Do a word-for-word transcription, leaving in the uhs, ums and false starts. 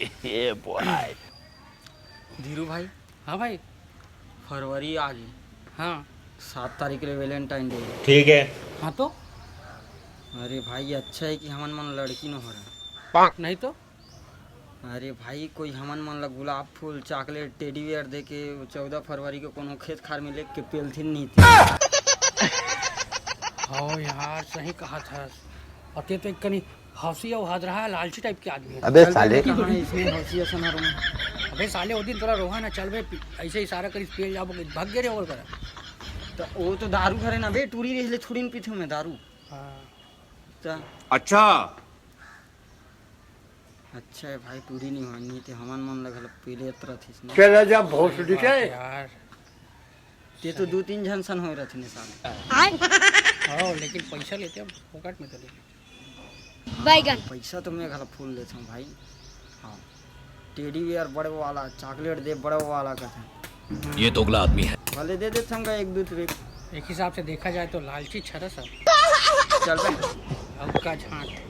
ये बॉय। धीरू भाई, हाँ भाई। फरवरी आ गई। हाँ। सात तारीख ले वैलेंटाइन डे। ठीक है। हाँ तो अरे भाई, अच्छा है कि हमन मन लड़की न हो रहा। नहीं तो अरे भाई, कोई हमन मन ला गुलाब फूल, चॉकलेट, टेडी बियर दे के चौदह फरवरी के कोनो खेत खार में लेके पेलथिन नहीं थी। हाँ यार, सही कहा था। और ते तो एक कनी हौसी और हदरहा लालची टाइप के आदमी है। अबे साले। कहाँ इसमें हौसी असन हर में? अबे साले, वो दिन तोरा रोहा ना चलबे, पी- ऐसे इशारा करिस, पेल जाबो कि भाग गे रे और करा। तो वो तो दारू घरे ना बे, टूरी रहले थोड़ी न पीथू मैं दारू। हाँ। तो अच्छा। अच्छा है भाई, टूरी नहीं होनी थी, हमन मन लग हल पीले तरह थी इसमें। चला जा भोसड़ी के। यार। ते तो दो तीन झन सन हो रहे थे साले। हाँ, लेकिन पैसा लेते हम फोकट में तो ले। बैगन। पैसा तो मैं घला फूल लेता हूँ भाई। हाँ, टेडी बियर बड़े वाला, चॉकलेट दे बड़े वाला कहते हैं। ये दोगला आदमी है। भले दे देते हमका एक दो ट्रिप। एक हिसाब से देखा जाए तो लालची छरस है। चल बे। अब का झांट।